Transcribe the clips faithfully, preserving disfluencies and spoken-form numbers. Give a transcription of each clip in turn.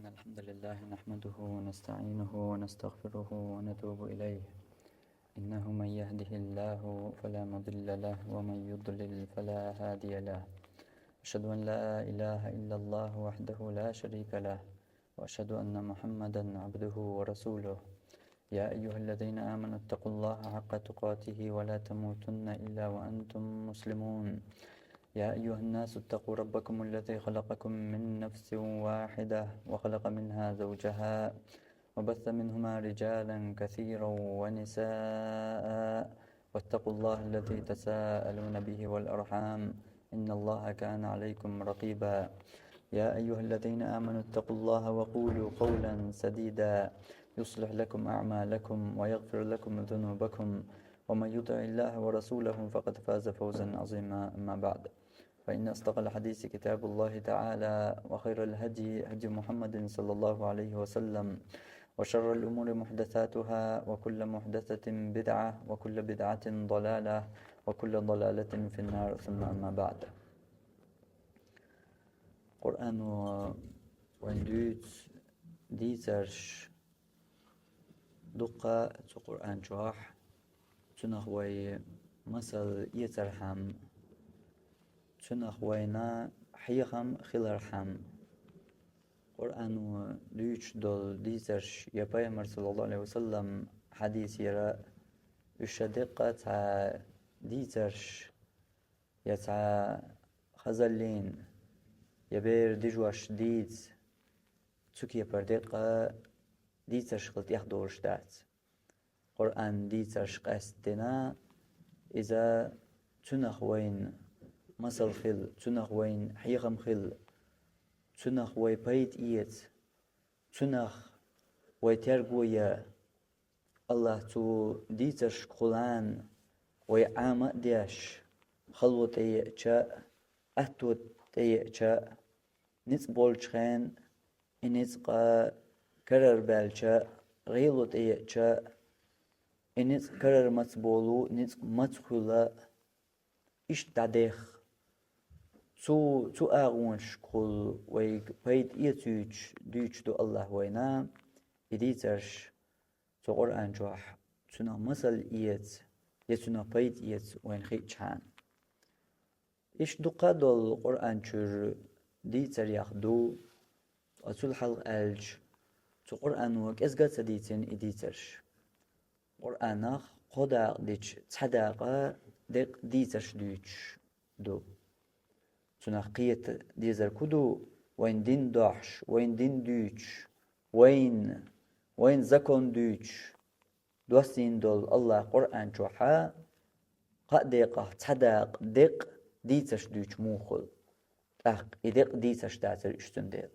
الحمد لله نحمده ونستعينه ونستغفره ونتوب إليه. إنه من يهده الله فلا مضل له ومن يضلل فلا هادي له. أشهد أن لا إله إلا الله وحده لا شريك له، وأشهد أن محمدا عبده ورسوله. يا أيها الذين آمنوا اتقوا الله حق تقاته ولا تموتن إلا وأنتم مسلمون. يا أيها الناس اتقوا ربكم الذي خلقكم من نفس واحدة وخلق منها زوجها وبث منهما رجالا كثيرا ونساء، واتقوا الله الذي تساءلون به والأرحام، إن الله كان عليكم رقيبا. يا أيها الذين آمنوا اتقوا الله وقولوا قولا سديدا يصلح لكم أعمالكم ويغفر لكم ذنوبكم، ومن يطع الله ورسوله فقد فاز فوزا عظيما. أما بعد، فإن أصدق الحديث كتاب الله تعالى، وخير الهدي هدي محمد صلى الله عليه وسلم، وشر الأمور محدثاتها، وكل محدثة بدعة، وكل بدعة ضلالة، وكل ضلالة في النار، ثم أما بعد. Къуръано вайн дуьйцу дийцарш дуккха цу Къуръан чохь, цунах вай масал эцархьама, цунах вайна хьехам хилархьама. Къуръано дуьйцуш долу дийцарш я Пайхамар, саллаллаху Ӏалайхи ва саллам, хьадисера, уьш ша деккъа цхьа дийцарш, я цхьа хазаллин, я бер дижош дийца, цу кепара деккъа дийцарш хила тӀехдолуш дац. Къуръан дийцарш къаьсттина, иза цунах вайна масал хила, цунах вайна хьехам хила, цунах вай пайда эца, цунах вай терго ян. Аллах цу дийцаршкахула вай Ӏама а деш, хало тӀееача а, аьтто тӀееача а, ницкъ болчу хенахь и ницкъ карарбаьлча а, гӀело тӀееача а, и ницкъ карара маца болу, ницкъ маца хуьлу, иштта дӀадехха. Цу, цу агӀонашкахула вайга пайда эцуьйтуш дуьйцуш ду Аллах вайна и дийцарш цу Къуръан чохь, цунах масал эца, я цунах пайда эца вайна хиъчхьана. Иштта дуккха а долу Къуръан чуьра дийцарех ду, ткъа цул хьалха аьлча, цу Къуръано кӀезга а ца дийцина и дийцарш. Къуръанах кхо дакъа дича, цхьа дакъа деккъа дийцарш дуьйцуш ду. Цунах кхета дезарг хӀун ду? Вайн дин дохьуш, вайн дин дуьйцуш, вайн, вайн закон дуьйцуш доссийна долу Аллах Къуръан чохь кхаа декъах цхьа дакъа деккъа дийцарш дуьйцуш муха хуьлу? ТӀаккха и деккъа дийцарш дацара уьш цундела.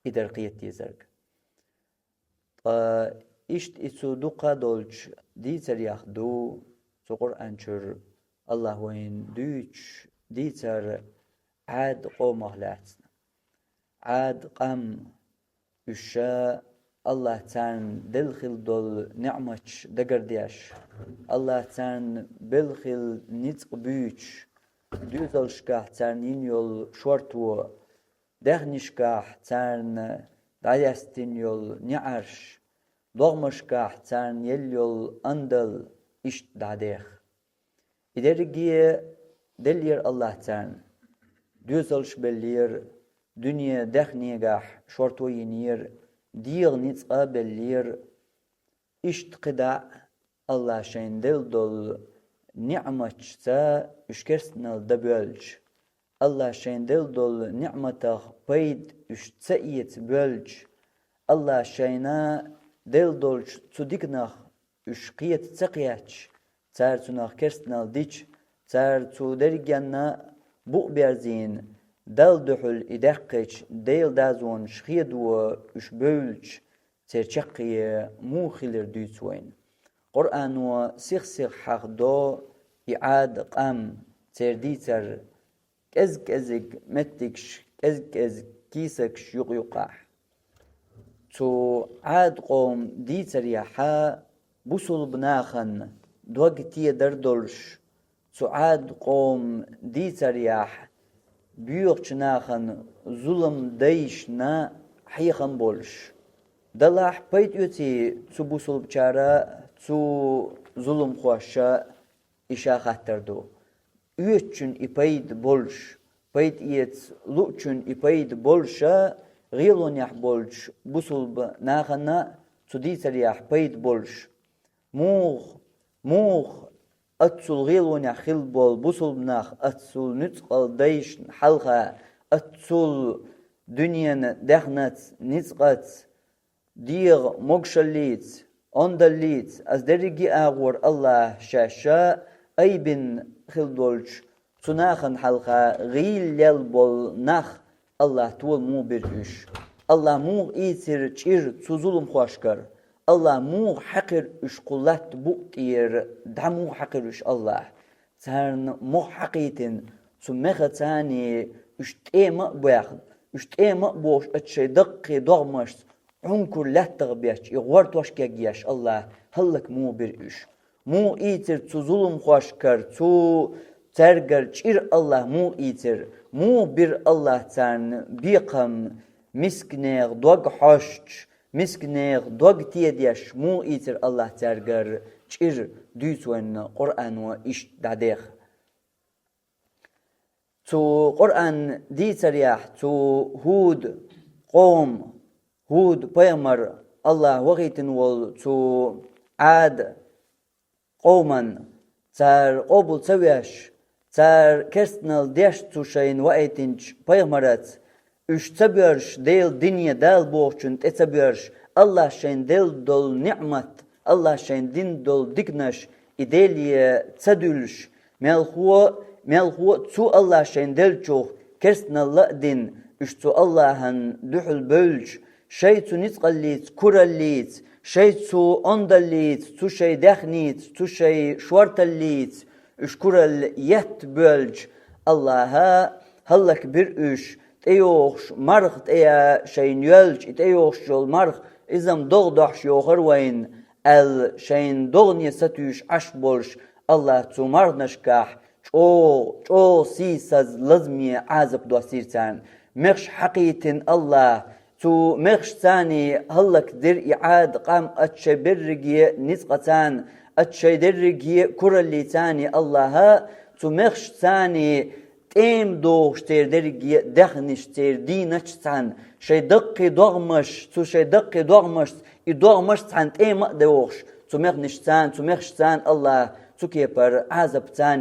И дара кхета дезарг. Ткъа иштта и цу дуккха а долчу дийцарех ду цу Къуръан чуьра Аллах вайна дуьйцуш дийцар Ӏад къомах лаьцна. Ӏад къам, уьш ша Аллах царна делла хилла долу неӀматаш дагардеш, Аллах царна белла хилла ницкъ буьйцуш, доьзалшкахь царна йина йолу шорто, даьхнашкахь царна дӀаяьстина йолу неӀарш, догӀмашкахь царна елла йолу андалла иштта дӀадехха. И дерриге деллера Аллах царна. Доьзалш беллера, дуьне даьхнегахь шорто йинера, дегӀан ницкъ а беллера. Иштта кхидӀа а Аллах шайна делла долу неӀматашца уьш керстанал дан боьлча, Аллах шайна делла долу неӀматах пайда уьш ца эца боьлча, Аллах шайна делла долчу цу диканах уьш кхета ца кхетча, цара цунах керстанал дича, цара цу дерригенна букъ берзийна, Далла дуьхьал и даьккхича, Делан дозанаш хедо уьш бевлча, церан чаккхе муха хилира дуьйцу вайна. Къуръано сих-сиха хьахдо и Ӏад къам, церан дийцар, кӀез-кӀезиг меттигаш, кӀез-кӀезиг кийсакаш юкъ-юкъахь. Цу Ӏад къоман дийцарехь бусулба нахана дог тедар долуш, цу Ӏад къоман дийцарехь боьхачу нахана зулам дайшна хьехам болуш. Далахь пайда оьций цу бусулбачара, цу зуламхоша, и ша хаттар ду. Оьцучун и пайда болуш, пайда эца луучун и пайда болуша, гӀелонехь болчу бусулба нахана цу дийцарехь пайда болуш. Муха, муха аццул гӀелонехь хилла болу бусулба нах аццул нуьцкъала дайшна хьалха, аццул дуьненан даьхнаца, ницкъаца, дегӀан могушаллица, ондаллица, ас дерриге а агӀор Аллаха шаьш айбина хилла долчу цу нахана хьалха гӀийла лелла болу нах Аллаха тола муха бира уьш? Аллаха муха ийцира чӀир цу зуламхошкара? Аллаха муха хьаькхира уьш кху латта букъа тӀера? ДӀа муха хьаькхира уьш Аллаха? Царна мохь хьакхийтина, цу мехаца уьш тӀема а баьхна, уьш тӀема а бохуш, ацу шайн даккхий догӀмашца Ӏункур лаьттах бетташ, и гӀортош кегъеш Аллаха хӀаллак муха бира уьш? Муха ийцира цу зуламхошкара, цу цаьргара чӀир Аллаха муха ийцира? Муха бира Аллаха царна бекхам, мисканех дог хьоьстуш, мисканех дог тедеш муха ийцира Аллаха цаьргара чӀир, дуьйцу вайна Къуръано иштта дӀадеха. Цу Къуръан дийцарехь, цу ХӀуд къом, ХӀуд пайхамар, Аллаха вахийтина волу цу Ӏад къоман, цара къобал ца веш, цара керстанал деш цу шайна ваийтинчу пайхамараца, уьш ца боьрзуш, Делан дине, Дала бохучунна тӀе ца боьрзуш, Аллаха шайна делла долу ниӀмат, Аллаха шайна дина долу диканаш, и Деле ца дуьллуш, мелхо, мелхо цу Аллаха шайна деллачух керстаналла а дина, уьш цу Аллахана дуьхьал бевллачу, шай цу ницкъаллица, кураллица, шай цу ондаллица, цу шай даьхница, цу шай шорталлица, уьш куралла етта боьллачу Аллаха хӀаллак бира уьш, тӀейогӀуш марха тӀе шайна йоьллачу, и тӀейогӀуш йолу марха иза-м догӀа дохьуш йохура вайна аьлла, шайна догӀане сатуьйсуш Ӏаш болуш, Аллаха цу марханашкахь чӀогӀа, чӀогӀа сийсаза лазаме Ӏазап доссийра царна. Мехаш хьакхийтина Аллаха, цу мехашца хӀаллак дира и Ӏад къам ацу шайн берриге ницкъаца, ацу шайн дерриге кураллица Аллаха, цу мехашца тӀема дохуш церан дерриге даьхнаш, церан дийначца, шайн даккхий догӀмаш, цу шайн даккхий догӀмашца, и догӀмаш цхьаьна тӀема а дохуш, цу мехнашца, цу мехашца Аллаха цу кепара Ӏазапца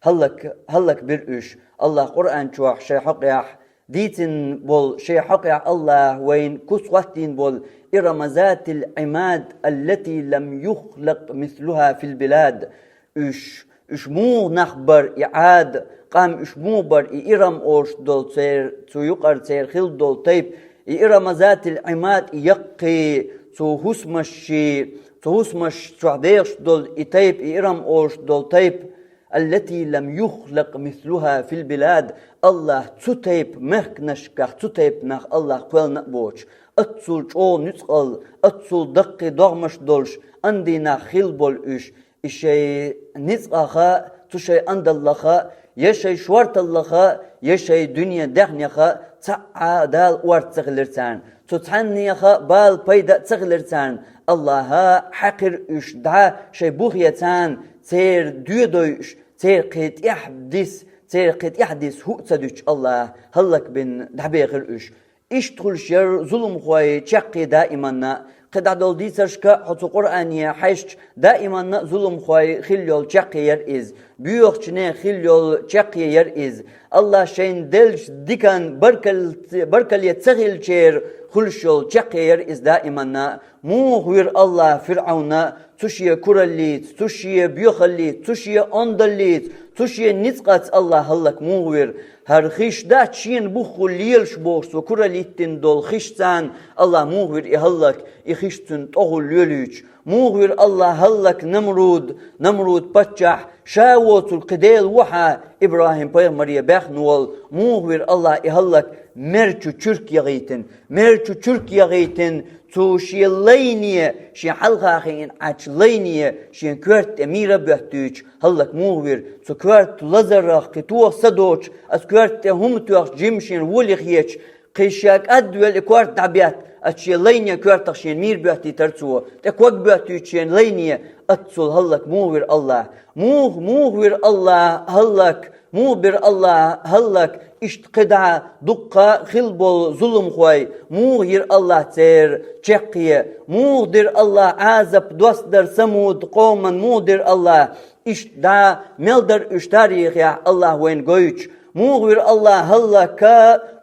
хӀаллак, хӀаллак бира уьш. Аллаха Къуръан чохь шайн хьокъехь дийцина болу, шайн хьокъехь Аллаха вайна куц хӀоттийна болу: «Ирама затил Ӏимад, аллати лам юхлакъ мислуха фил билад». Уьш, уьш муха нах бара и Ӏад къам, уьш муха бара и Ирам олуш долу церан, цу юкъара церан хилла долу тайпа, и Ирама затил Ӏимад, и яккхий, цу хӀусамашший, цу хӀусамаш чохь дехаш долу и тайпа, и Ирам олуш долу тайпа, «аллати лам юхлакъ мислуха фил билад», Аллаха цу тайпа мехканашкахь, цу тайпа нах Аллаха кхоьллина а боцуш, аццул чӀогӀа нуьцкъала, аццул даккхий догӀмаш долуш, андий нах хилла болу уьш, и шайн ницкъаха, цу шайн андаллаха, я шайн шорталлаха, я шайн дуьне даьхнеха цхьа а Дала орца ца хилира царна. Цу цхьаннеха бала пайда а ца хилира царна. Аллаха хьаькхира уьш дӀа шайн бухе царна, церан доьдойуш, церан кхин тӀаьхьа дис, церан кхин тӀаьхьа дис хӀуъа ца дуьтуш Аллаха хӀаллакбина дӀабехира уьш. Иштта хуьлуш яра зуламхой чаккхе даиманна. Кхин дӀадолу дийцаршка хьо цу Къуръане хьаьжча, даиманна зуламхой хилла йолу чаккхе яра иза. Боьхачу нехан хилла йолу чаккхе яра иза. Аллаха шайна деллачу дикан баркал-, баркалле ца хилчеран хуьлуш йолу чаккхе яра иза даиманна. Муха вира Аллаха ФирӀавна, цу шен кураллица, цу шен боьхаллица, цу шен ондаллица, цу шен ницкъаца Аллаха хӀаллак муха вира? ХӀара хиш дац шена буххула лелаш бохуш, цо куралла йиттина долу хиш царна Аллаха муха вира и хӀаллак, и хиш цуьнан тӀехула лелуьйтуш? Муха вира Аллаха хӀаллак Намруд, Намруд паччахь, ша воцург кхин дела ву хьан, ИбрахӀим-пайхамаре баьхна волу? Муха вира Аллаха и хӀаллак мер чу чуьрк яхийтина? Мер чу чуьрк яхийтина, цу шен лайне, шен хьалха хиъна Ӏачу лайне, шен коьрта тӀе мийра а боьттуьйтуш, хӀаллак муха вира? Цу коьрта лазарах кхин тоха са доцуш, аса коьрта тӀе хӀума тоьхча, жима шена воле хеташ, Кхы ша кӀадвелла и корта дӀабетта, ат шен лайне коьртах шен мийра боьттийтар цо, тӀе ког боьттуьйту шен лайне, ат цул хӀаллак муха вира АллахӀ? Муха, муха вира АллахӀ хӀаллак? Муха бира АллахӀ хӀаллак? Иштта кхидӀа дуккха хилла болу зуламхой, муха йира АллахӀ церан чаккхе? Муха дира АллахӀ Ӏазап доссадар Самуд къоман, муха дира АллахӀ? Иштта дӀа мел дара уьш тарихехь АллахӀ вайна гойтуш? Муха вира АллахӀ хӀаллак?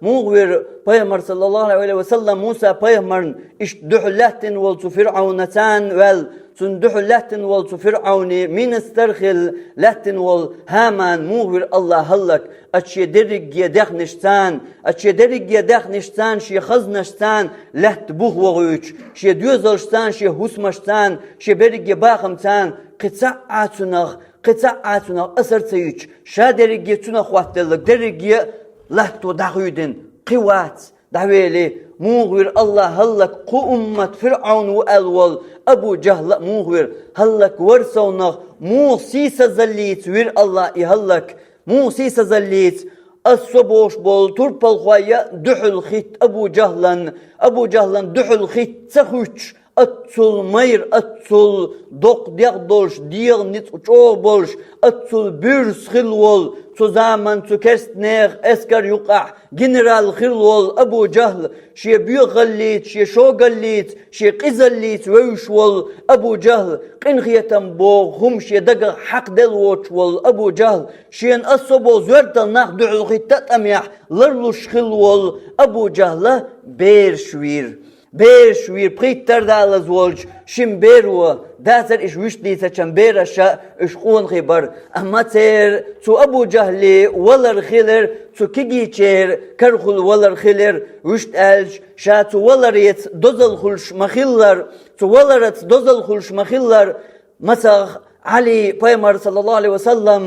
Муха вира пайхамар, саллаллаху Ӏалайхи ва саллам, Муса пайхамарна? Иштта дуьхьал лаьттина волу цу ФирӀавна царна ваьлла, цунна дуьхьал лаьттина волу цу ФирӀавне министр хилла лаьттина волу ХӀаман муха вира АллахӀ хӀаллак? Ат шен дерриге дехнаш царна, ат шен дерриге дехнаш царна, шен хазнаш царна лаьтта бух вохуьйтуш, шен доьзалш царна, шен хӀусамаш царна, шен берриге бахам царна, кхин цхьа а цунах, кхин цхьа а цунах асар ца юьтуш, ша дерриге цунах хӀоттаделларг дерриге латто дӀахуьйдина, кхин вац, дӀавели, муха вира АллахӀ хӀаллак? Кху уммат ФирӀавн ву аьлла волу Абу ЖахӀла а муха вира? ХӀаллак вара совнах, муха сийсазаллица вира АллахӀ и хӀаллак? Муха сийсазаллица? Ас со бохуш болу турпалхой а дуьхьал хӀитта Абу ЖахӀлан, Абу ЖахӀлан дуьхьал хӀитта ца хуьттуш, ат цул майра, ат цул доккха дегӀ долуш, дегӀан ницкъ чӀогӀа болуш, ат цул буьрса хилла волу, цу заман цу керстанехан эскар юкъахь генерал хилла волу Абу ЖахӀл, шен боьхаллица, шен шогаллица, шен къизаллица вевзаш волу Абу ЖахӀл, къинхетам боху хӀума шен дагах хьакхаделла воцуш волу Абу ЖахӀл, шена ас со боху зоьртал нах дуьхьал хӀитта а тӀамехь ларлуш хилла волу Абу ЖахӀла бераш вийра. Бераш вийра, пхийттара далаза волчу шин беро, дацара иша вуьшта дийцачан бераша уьш къонахий бара. Амма церан цу Абу ЖахӀле валар хилира, цу кегийчеран карахула валар хилира, вуьшта аьлча, ша цу валареца дозалла хуьлуш ма-хиллара, цу валараца дозалла хуьлуш ма-хиллара, Масех Ӏали пайхамар, саллаллаху Ӏалайхи ва саллам,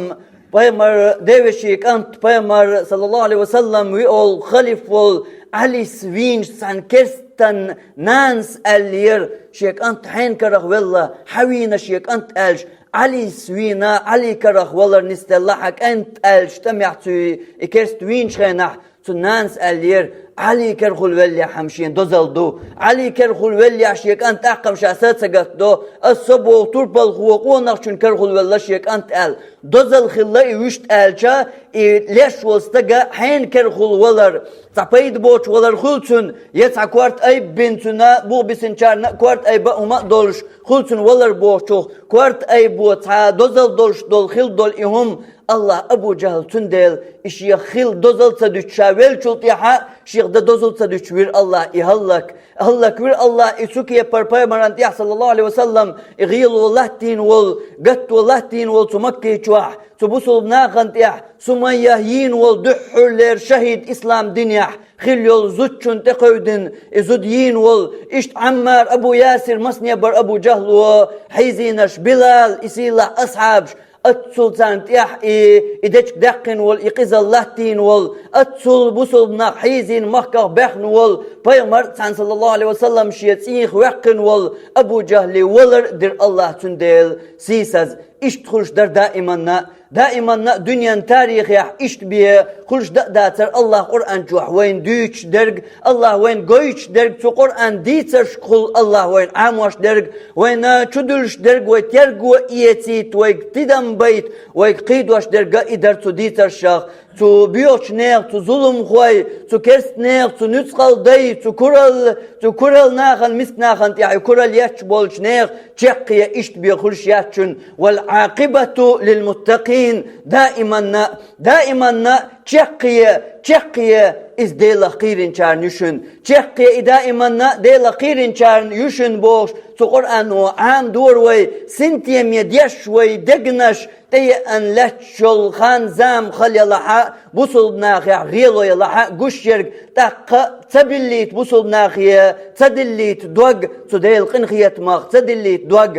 пайхамар девешин кӀант, пайхамар, саллаллаху Ӏалайхи ва саллам, виолу халиф волу Ӏалис вийначу цхьана керстан нанас аьллера, шен кӀант хьенан карах велла, хьан вийна шен кӀант аьлча, Ӏалис вийна, Ӏали карах валар нисделла хьан кӀант аьлча, тӀамехь цуьнан и керст вийначу хенахь, цу нанас аьллера, Ӏали карахула веллехь-м шен дозалла ду. Ӏали карахула веллехь шен кӀант тӀаккха-м ша са ца гатдо. Ас со боху турпалхо къонахчун карахула велла шен кӀант аьлла. Дозалла хилла и вуьшта аьлча, и леш волу стага хьенан карахула валар. Цхьа пайда боцуш валар хуьлу цуьнан, я цхьа корта айба бина цуьнан, бух бисинчарна а корта айба а хӀума а долуш, хуьлу цуьнан валар бохучух, корта айбо цхьа дозалла долуш долу хилла долу и хӀума, АллахӀ Абу ЖахӀл цундела и шех хилла дозалла ца дуьтуш, ша веллачул тӀаьхьа шех дан дозалла ца дуьтуш вира АллахӀ и хӀаллак. ХӀаллак вира АллахӀ и цу кепара пайхамарна тӀехь, саллаллаху Ӏалайхи ва саллам, и гӀело латтийна волу, гатто латтийна волу цу Макки чохь, цу бусулба нахана тӀехь, Сумайя йийна волу дуьххьарлера шахӀид ислам динехь хилла йолу зудчунна тӀекхевдина и зуда йийна волу, иштта Ӏаммар, Абу Ясир, масане бара Абу ЖахӀло хьийзийнарш, Билал, и сийлахь асхьабаш, Аццул царна тӀехь и, и дечиг даьккхина волу, и къизалла латтийна волу, аццул бусулба нах хьийзийна, махках баьхна волу, пайхамар а цхьаьна, саллаллаху Ӏалайхи ва саллам, шен цӀийх ваьккхина волу Абу ЖахӀли валар а дира АллахӀа цундела сийсаз. Иштта хуьлуш дара даиманна а, даиманна а дуьненан тарихехь иштта бен хуьлуш дан а дацара АллахӀа Къуръан чохь вайна дуьйцуш дерг, АллахӀа вайна гойтуш дерг, цу Къуръан дийцаршкахула АллахӀа вайна Ӏамош дерг, вайна чудуьллуш дерг, вай терго а эцийта, вайга тидам байта, вайга кхийдош дерг а и дара цу дийцаршах, цу боьхачу нехан, цу зуламхойн, цу керстанехан, цу нуьцкъала дайн, цу куралла, цу куралла нахана, миска нахана тӀехь и куралла етташ болчу нехан чаккхе иштта бен хуьлуш яц шуна. Вал-Ӏакъибату лил-муттакъин, даиманна, даиманна чаккхе, чаккхе иза Делах кхийринчарна ю шуна. Чаккхе и даиманна Делах кхийринчарна ю шуна бохуш, цу Къуръано Ӏамадора вай, синтеме деш вай дегнаш, тӀееана лаьтташ йолу хан-зама хала ялахь а, бусулба нахехь гӀело ялахь а гуш ерг, тӀаккха ца биллийта бусулба нахе, ца диллийта дог, цу Делан къинхетамах ца диллийта дог,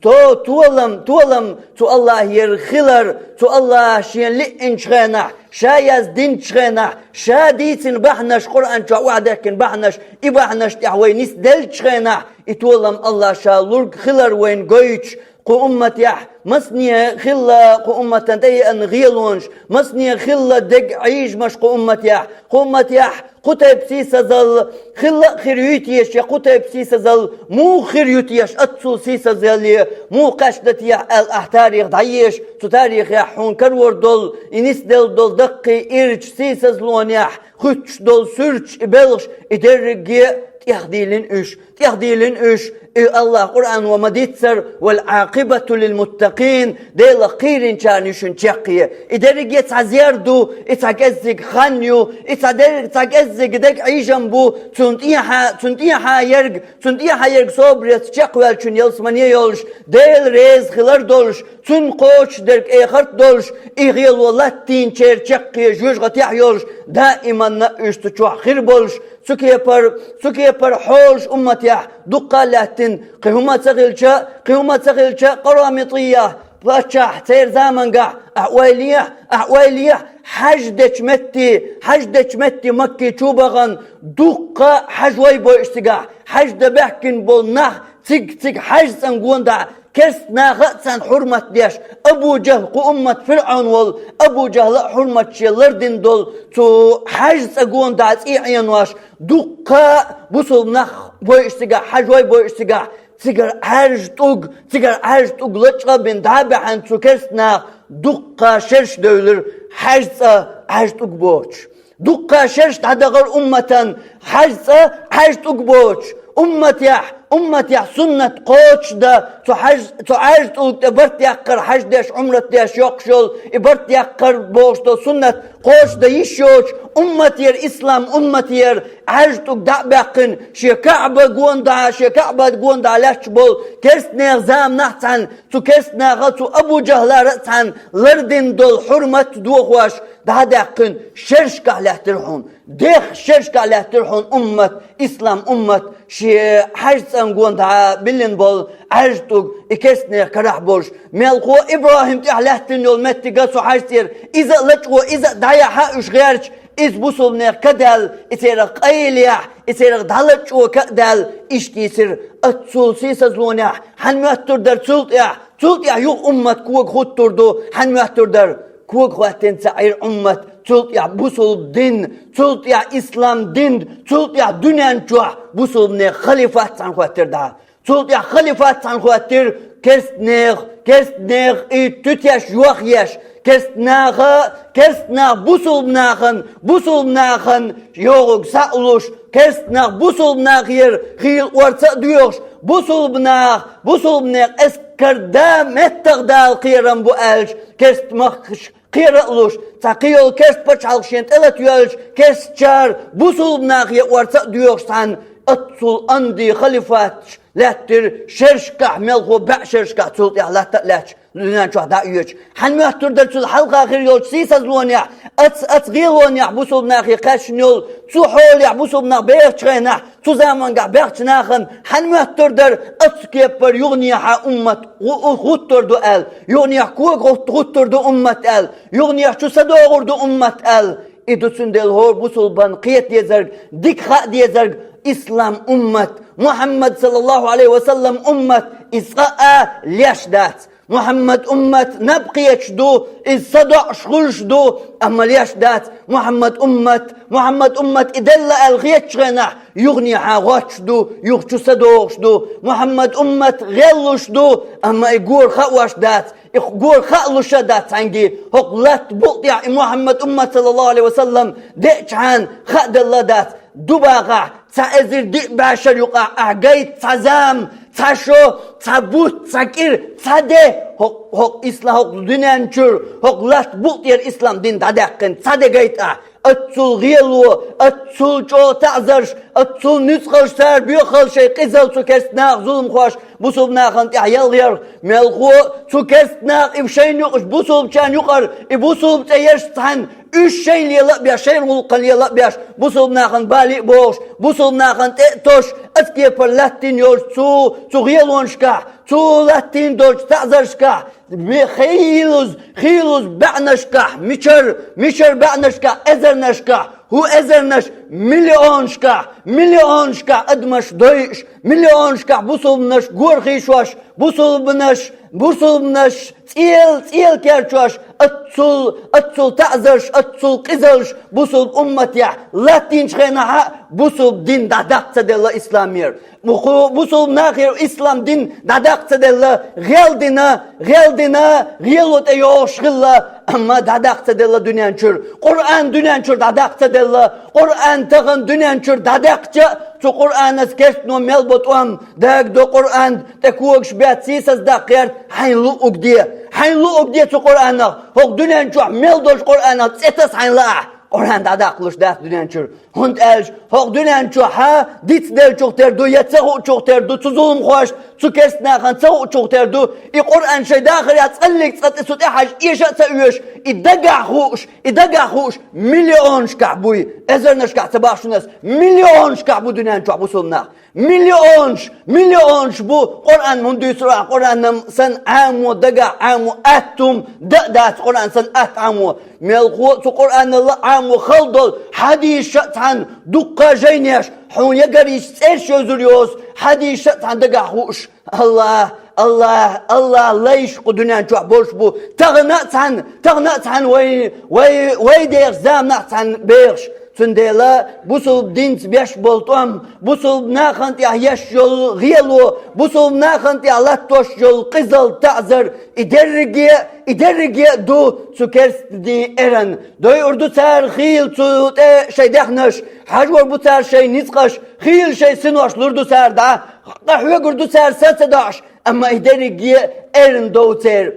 то-, толам, толам цу АллахӀера хилар, цу АллахӀа шена лиъначу хенахь, ша яздинчу хенахь, ша дийцина бахьанаш, Къуръан чохь охьадехкина бахьанаш, и бахьанаш тӀехь вай нисделлачу хенахь, и толам АллахӀа ша лург хилар вайна гойтуш, кху умматехь, масане хилла кху умматан тӀееана гӀелонаш, масане хилла дега Ӏийжамаш кху умматехь, кху умматехь кху тайпа сийсазалла хилла а хир юй теша, я кху тайпа сийсазалла муха хир ю теша, аццул сийсазалле муха кхаьчна техьа аьлла ахь тарих дӀаеша, цу тарихехь хьуна карор долу, и нисделла долу даккхий ирча сийсазлонехь хуьттуш долу суьрташ, и белхаш, и дерриге а тӀехдийлина уьш. ТӀехдийлина уьш, и АллахӀа Къуръано ма-дийццара: «Вал-Ӏакъибату лил-муттакъин», Делах кхийринчарна ю шуна чекхъе. И дерриге а цхьа зер ду, и цхьа кӀеззиг хан ю, и цхьа дерриг цхьа кӀеззиг дега Ӏийжам бу, цунна тӀехьа, цунна тӀехьа ерг, цунна тӀехьа ерг собарца чекхваьллачун ялсамане йолуш, Дела реза хилар долуш, Цунна кхочушдерг эхарт долуш, и гӀело латтийначеран чекхъе жоьжахатехь йолуш, даиманна а уьш цу чохь хир болуш, цу кепара, цу кепара хьолаш умматехь дуккха а лаьттина, кхин хӀума ца хилча, кхин хӀума ца хилча, къарамитӀийя паччахь церан замангахь, ахь ойла ехьа, ахь ойла ехьа, хьаьж дечу метте, хьаьж дечу метте Макке чу бахана дуккха хьаьж вай бойуш цигахь, хьаьж дан баьхкина болу нах цига-цига хьаьж цӀан гонда Керста наха а царна хьурмат деш, Абу Джахл, кху уммат фирӀаун волу Абу Джахла а хьурмат шен лардина долу цу хьаьж цӀа гонда цӀий Ӏенош, дуккха а бусулба нах бойуш цигахь, хьаьж вай бойуш цигахь, цигара Ӏаьржа тӀуг, цигара Ӏаьржа тӀуг лачкъа а бина дӀа а баьхьна цу керста наха дуккха шераш девлира хьаьж цӀа Ӏаьржа тӀуг боцуш. Дуккха шераш дӀадахара умматан хьаьж цӀа Ӏаьржа тӀуг боцуш. Умматехь, умматехь суннат кхочушдан, цу хьаьж, цу Ӏаьржа тӀулга тӀе барт яккхар хьаьж деш, Ӏумрат деш йоккхуш йолу, и барт яккхар бохуш долу суннат кхочушдан йиш йоцуш, умматера, ислам умматера Ӏаьржа тӀулг дӀа а баьккхина, шен КаӀба гонда, шен КаӀба гонда лаьтташ болу керста нехан заманахь цхьаьна, цу керста наха, цу Абу Джахлара а цхьаьна лардина долу хьурмат дохош, дӀа а даьккхина, шерашкахь лаьттира хьуна. Дех шерашкахь лаьттира хьуна уммат, ислам уммат, шен хьаьж цӀан гонда биллина болу Ӏаьржа тӀулг и керста нехан карахь болуш. Мелхо ИбрахӀим тӀехь лаьттина йолу меттиг а цу хьаьж цӀера. Иза а лачкъо, иза а дӀаяхьа уьш гӀерташ, иза бусулба нехан ка даьлла, и церах къайлаяхьа, и церах дӀалачкъо ка а даьлла, иштта йисира. Аццул сийсазлонехь хьан моьттур дара цул тӀехь? Цул тӀехь юха уммат кога хӀуттур ду, хьан моьттур дара? Кога хӀоьттина ца Ӏийра уммат, цул тӀехь бусулба дин, цул тӀехь ислам дин, цул тӀехь дуьнен чохь бусулба нехан халифат цхьаьна хӀоьттира дӀа. Цул тӀехь халифат цхьаьна хӀоьттира керста нехан, керста нехан и туьтеш, йохъеш, керста наха, керста нах бусулба нахана, бусулба нахана йогӀург схьа а луш, керста нах бусулба нахера хийла орца а доьхуш, бусулба нах, бусулба нехан эскар да меттах дала кхерам бу аьлча, керста махкаш кхера а луш, цхьа кхин йолу керста пачхьалкх шен тӀе лата йоьлча, керстачара бусулба нахе орца а доьхуш цхьаьна, аццул анди халифаташ лаьттира шерашкахь, мелхо баьӀ шерашкахь, цул тӀехь латта а лаьтташ, дуьнен чохь дӀа а йоьдуш. Хьан моьттур дара цул хьалха хир йолчу сийсазлонехь, ац, ац гӀелонехь бусулба нахе кхаьчна йолу, цу хьолехь бусулба нах бехачу хенахь, цу замангахь бехачу нахана хьан моьттур дара, ацу кепара юханехьа уммат гӀу-, гӀуттур ду аьлла, юханехьа кога гӀут-, гӀуттур ду уммат аьлла, юханехьа чу са догӀур ду уммат аьлла. И ду цундела хӀора бусулбан кхета дезарг, дика хаа дезарг, ислам уммат, Мухьаммад саллаллаху Ӏалайхи ва саллам уммат, и цкъа а леш дац. Мухьаммад уммат наб кхеташ ду, иза са доӀуш хуьлуш ду, амма леш дац. Мухьаммад уммат, Мухьаммад уммат и делла аьлла хетачу хенахь, юханехьа гӀоттуш ду, юха чу са догӀуш ду. Мухьаммад уммат гӀеллуш ду, амма и гора хаош дац. И гора хаалуш а дац цхьаьнгге. ХӀокху латта букъ тӀехь и Мухьаммад уммат саллаллаху Ӏалайхи ва саллам деъчхьана хааделла а дац. Дубахахь цхьа эзар диъ бӀе шара юкъахь ахь гайта цхьа зама, цхьа шо, цхьа бутт, цхьа кӀира, цхьа де, хӀокху, хӀокху исла-, хӀокху дуьнен чуьра, хӀокху латта букъ тӀера ислам дин дӀадаьккхина, цхьа де гайта ахь. Аццул гӀело, аццул чӀогӀа таӀзарш, аццул нуьцкъалш цара боьхалла шайн къизалла цу керста наха зуламхоша бусулба нахана тӀехь ялхъярх, мелхо цу керста наха и шайна юкъаш бусулбачарна юкъара, и бусулба цӀе еш цхьаьна, уьш шайн лела а беш, шайна гӀуллакхана лела а беш, бусулба нахана бале а бохуш, бусулба нахана тӀе а тосуш, ацу кепара латтийна йолчу цу, цу гӀелонашкахь, цо латтийна долчу таӀзаршкахь, ме-, хийлаза, хийлаза баьӀнашкахь, мичара, мичара баьӀнашкахь, эзарнашкахь, ХӀу эзарнаш, миллионашкахь, миллионашкахь адамаш дойуш, миллионашкахь бусулбанаш горхийшош, бусулбанаш, бусулбанаш цӀел, цӀел керчош, аццул, аццул таӀзарш, аццул къизалш бусулба умматехь латтийначу хенахь а бусулба дин дӀадаккха ца делла исламера. Муху бусулба нахера ислам дин дӀадаккха ца делла, гӀел дина, гӀел дина, гӀело тӀе йогӀуш хилла, амма дӀадаккха ца делла дуьнен чуьра. Къуръан дуьнен чуьра дӀадаккха ца делла. Къуръан тахана дуьнен чуьра дӀадаьккхича а, цу Къуръанца керстано мел бо тӀом, дагадо Къуръан тӀе когаш баьцций сацадаккха гӀерта, хьайна луъург де. Хьайна луъург де цу Къуръанах, хӀокху дуьнен чохь мел долчу Къуръанах цӀе таса хьайна лаахь, Къуръан дӀадаккхалуш дац дуьнен чуьра. ХӀунда аьлча хӀокху дуьнен чохь дицделчух тера ду, я ца хуучух тера ду, цу зуламхошна, цу керста нахана ца хуучух тера ду, и Къуръан шайн дахарехь цкъа а лига, цкъа тӀе цу тӀехьажа эша а ца оьшу, и дагахь хууш, и дагахь хууш миллионашкахь буй, эзарнашкахь ца боху шуна ас, миллионашкахь бу дуьнен чохь бусулба нах. Миллионаш, миллионаш бу Къуръан хӀун дуьйцур ахь, Къуръан санна Ӏамо дагахь, Ӏамо атта хӀума дан а дац Къуръан санна атта Ӏамо. Мелхо а цу Къуръаналла Ӏамо хала долу хьадисаш а цхьаьна дуккха а жайнеш, хьуна ягарийча цӀераш йовзур йоцу хьадисаш а цхьаьна дагахь хууш. Аллах, Аллах, Аллах лайш кху дуьнен чохь болуш бу. Тахана а цхьаьна, тахана а цхьаьна вай, вай, вай дехачу заманахь цхьаьна бехаш. Цундела бусулба динца беш болу тӀом, бусулба нахана тӀехь еш йолу гӀело, бусулба нахана тӀехь латтош йолу къизалла, таӀзар, и дерриге а, и дерриге а ду цу керста дин эрна. Дойур ду цара хийла цу тӀе шайн дехнаш, хьажор бу цара шайн ницкъаш, хийла шайн синош лур ду цара дӀа, къахьоьгур ду цара са ца доӀуш, амма и дерриге а эрна дов церан.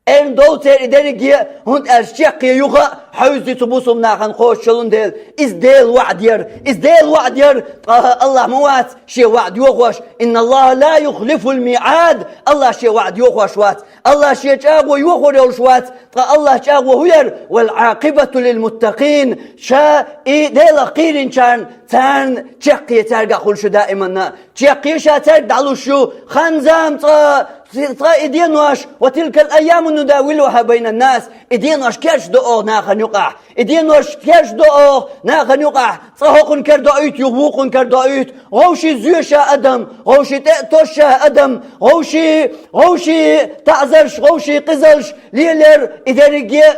Эрна дов церан и дерриге а, хӀунда аьлча чеккхе юха а хьовзий цу бусулба нахана кхочушалун дела. Иза Делан ваӀда яра, иза Делан ваӀда яра, ткъа Аллах ма вац шен ваӀда йохош. Инна Аллаха ла юхлифул миӀад. Аллах шен ваӀда йохош вац. Аллах шен чӀагӀо йохор йолуш вац, ткъа Аллах чӀагӀо хӀун яра? Вал Ӏакъибату лил муттакъин. Ша и Делах кхийринчарна, царна чеккхе цаьргахь хуьлуш ю даиманна. Чеккхе ша цаьрга дӀалуш ю, хан-зама цкъа, цкъа и денош, ва тилкал айяму нудавилуха байнан нас, и денош керчадо оха нахана юкъахь. И денош керчадо оха нахана юкъахь, цкъа хӀокхунна кара доуьйту, юха вукхунна кара доуьйту, вовшийн зоьша адам, вовшийн тӀе а тосша адам, вовшийн, вовшийн таӀзарш, вовшийн къизалш лелор, и дерриге а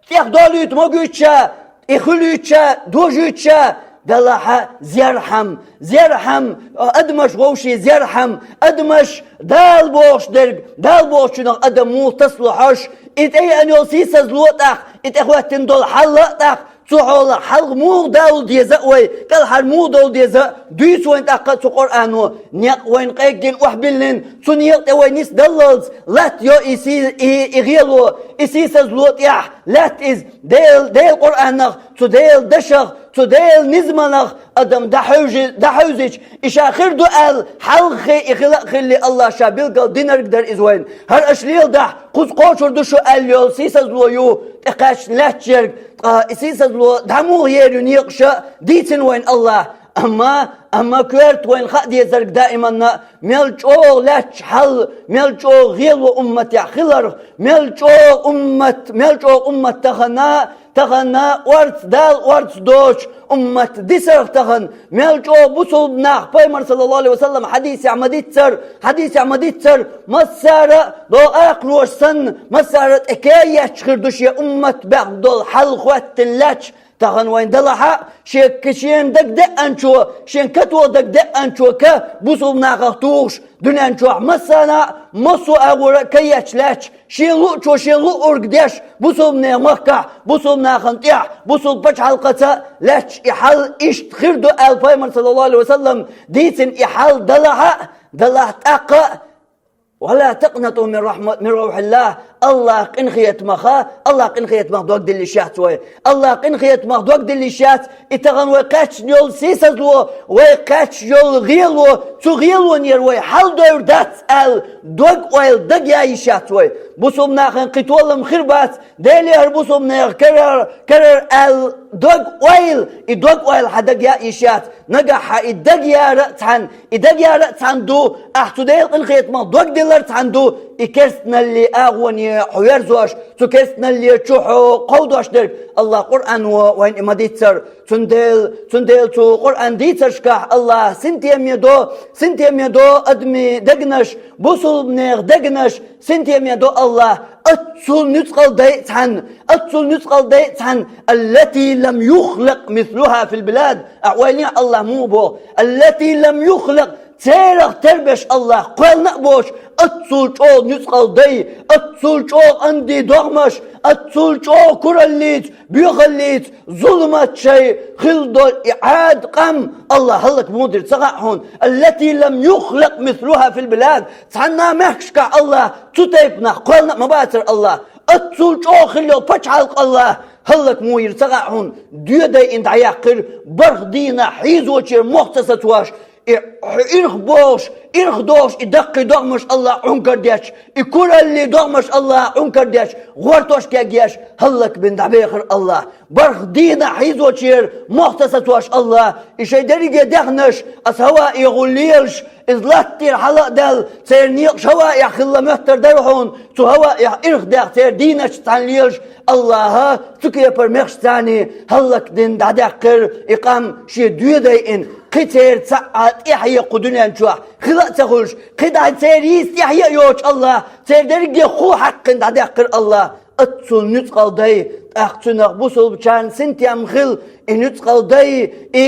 тӀехдолуьйту могуьйтуша, и хуьлуьйтуша, дожуьйтуша, делахь а зерхьам, зерхьам, адамаш вовшийн зерхьам, адамаш Дала бохуш дерг, Дала бохучунах адам муха тасало хьожуш, и тӀееана йолу сийсазло а тӀаккха, и тӀехӀоьттина долу хьал а тӀаккха, цу хьолах хьалха муха далла деза а вай, кӀелхьара муха довла деза а, дуьйцу вайна тӀаккха а цу Къуръано, некъ вайна къеггина охьабиллина, цу некъа тӀе вай нисдаллалц, латта йо и сий-, и, и гӀело, и сийсазло тӀехь, лаьтта иза, Дел-, Делан Къуръанах, цу Делан дашах, цу Делан низамах адам дӀахьевжи-, дӀахьевзича, и ша хир ду аьлла, хьалххе и хила а хилли, Аллах ша билггал динарг дара иза вайна. ХӀара аша леладахь, кхуза кхочур ду шу аьлла йолу сийсазло ю тӀекхаьчна лаьтташ ерг, ткъа и сийсазло дӀа муха ер ю некъаша дийцина вайна Аллах. Амма, амма коьрта вайна хаа дезарг даиманна, мел чӀогӀа лаьтташ хьал, мел чӀогӀа гӀело умматехь хиларх, мел чӀогӀа уммат, мел чӀогӀа уммат тахана, тахана орца, Дала орца доцу уммат дисарх тахана, мел чӀогӀа бусулба нах, Пайхамар, саллаллаху алейхи ва саллам, хьадисехь ма-диццара, хьадисехь ма-диццара, массара а, догӀу акхароша санна, массара а тӀе кеетча хир ду шен уммат баьхна долу хьал хӀоьттина лаьтташ, тахана вайн делахь а, шен ка-, шен дагадеанчо, шен катоха дагадеанчо ка бусулба нахах тухуш, дуьнен чохь массарна а, массо а агӀора а ка етташ лаьтташ, шен луъучо шен луъург деш, бусулба нехан махкахь, бусулба нахана тӀехь, бусулба пачхьалкхаца лаьтташ и хьал иштта хир ду аьлла, Пайхамар, саллаллаху алейхи ва саллам, дийцина и хьал далахь а, далахь тӀаккха а, «Ва ла такънату мин рахьма-, мин равхьиллах». Аллах къинхетамаха, Аллах къинхетамах дог дилла йиш яц вай. Аллах къинхетамах дог дилла йиш яц, и тахана вай кхаьчна йолу сийсазло, вай кхаьчна йолу гӀело, цу гӀелонера вай хьал довр дац аьлла, дог-ойла дага яа йиш яц вай. Бусулба нахана кхин толам хир бац, Деле хӀара бусулба нехан карара, карара аьлла, дог-ойла, и дог-ойла хьан дага яа йиш яц. Нагахь хьан и дага яра а цхьаьна, и дага яра а цхьаьна ду, ахь цу Делан къинхетамах дог диллар а цхьаьна ду, и керстаналли агӀоне хьо верзош, цу керстаналле чу хьо кховдош дерг Аллахь Къуръано вайна и ма дийццара. Цундела, цундела цу Къуръан дийцаршкахь Аллахь синтеме до, синтеме до адамий дегнаш, бусулбанех дегнаш, синтеме до Аллахь, аццул нуьцкъала дай а цхьаьна, аццул нуьцкъала дай а цхьаьна, التي لم يخلق مثلها في البلاد. Ахь ойла е, Аллахь муха боху: التي لم يخلق, церах тера беш Аллахь кхоьллина а боцуш, аццул чӀогӀа нуьцкъала дай, аццул чӀогӀа анди догӀмаш, аццул чӀогӀа кураллица, боьхаллица, зуламат шайн хилла долу и Ӏад къам Аллахь хӀаллак муха дира ца хаьа хьуна? التي لم يخلق مثلها في البلاد. Цхьанна а мехкашкахь Аллахь цу тайпанах кхоьллина а ма бацара Аллахь. Аццул чӀогӀа хилла йолу пачхьалкх Аллахь хӀаллак муха йира ца хаьа хьуна? Доьдай и дӀаяккхира, барх дийнахь хьийзочера мох ца сацош, и ирх бохуш, ирх дохуш и даккхий догӀмаш Аллахь Ӏункар детташ, и кураллий догӀмаш Аллахь Ӏункар детташ, гӀортош кегъеш, хӀаллак бина дӀабехира Аллахь. Барх дийнахь хьийзочера мох ца сацош Аллахь, и шайн дерриге дехнаш, аса хӀаваэ гӀур лелаш, иза латтера хьала а даьлла, церан некъаш хӀаваэхь хилла моьттар дара хьуна, цу хӀаваэхь ирх дехна церан дийнаташ цхьаьна лелаш, Аллахьа цу кепара мехкашца хӀаллак дина дӀадаьккхира и къам шен доьдай а. Кхин церан цхьа а тӀаьхье кху дуьнен чохь хила а ца хуьлуш, кхин дӀа церан йийца тӀаьхье а йоцуш Аллахь, церан дерриге хӀума хьаькхна дӀадаьккхира Аллахь. Аццул нуьцкъала дай, тӀаккха цуьнах бусулбачарна синтем хилла, и нуьцкъала дай, и,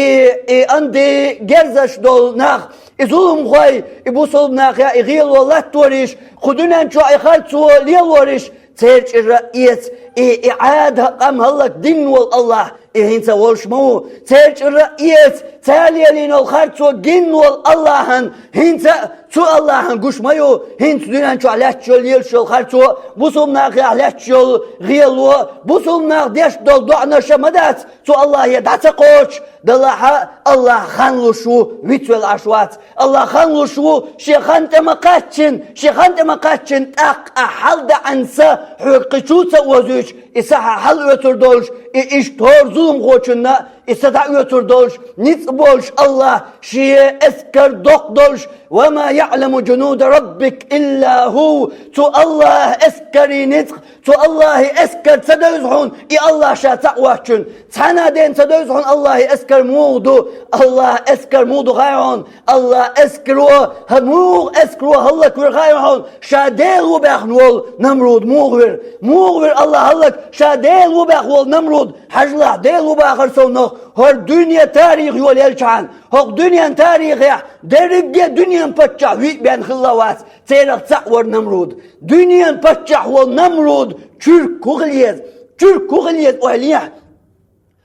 и анди герзаш долу нах, и зуламхой, и бусулба нахе и гӀело латториш, кху дуьнен чохь и харцо лелориш, церан чӀира а эца, и, и Ӏада къам хӀаллак дина волу Аллахь, и хӀинца а волуш ма ву. Церан чӀира а эца, цара лелийна волу харцо гина волу Аллахьан, хӀинца а цу Аллахьан гуш ма ю. ХӀинца дуьнен чохь лаьтташ йолу, лелаш йолу харцо, бусулба нахехь лаьтташ йолу гӀело, бусулба нах деш долу доӀанаш а ма дац цу Аллахье дӀа ца кхочуш, делахь а Аллахь хан луш ву, вицвелла Ӏаш вац. Аллахь хан луш ву, шен хан тӀе ма-кхаччина, шен хан тӀе ма-кхаччина, тӀаккха ахь хьалдаьӀна са хьоьга кхин чу ца озуьйтуш, и са хьан хьалаоьцур долуш, и иштта хӀора зуламхочунна и са дӀаоьцур долуш, ницкъ болуш Аллахь, шен эскар доккха долуш, وما يعلم جنود ربك إلا هو. Цу Аллахьан эскарийн ницкъ, цу Аллахьан эскар ца девза хьуна, и Аллахь ша цхьаъ воцчунна. Цхьана а дена ца девза хьуна Аллахьан эскар муха ду, Аллахьан эскар муха ду хаьий хьуна? Аллахьан эскаро, хӀа, муха эскаро хӀаллаквира хаьий хьуна? Ша Дела ву баьхна волу Намруд муха вира? Муха вира Аллахь хӀаллак ша Дела ву баьхна волу Намруд? Хьажалахь, Дела ву бахар совнах, хӀора дуьне тарих йолаелчхьана, хӀокху дуьнен тарихехь дерриге а дуьнен паччахь виъ бен хилла а вац, церах цхьаъ вара Намруд. Дуьнен паччахь волу Намруд чуьрк хӀун хила еза? Чуьрк хӀун хила еза, ойла е.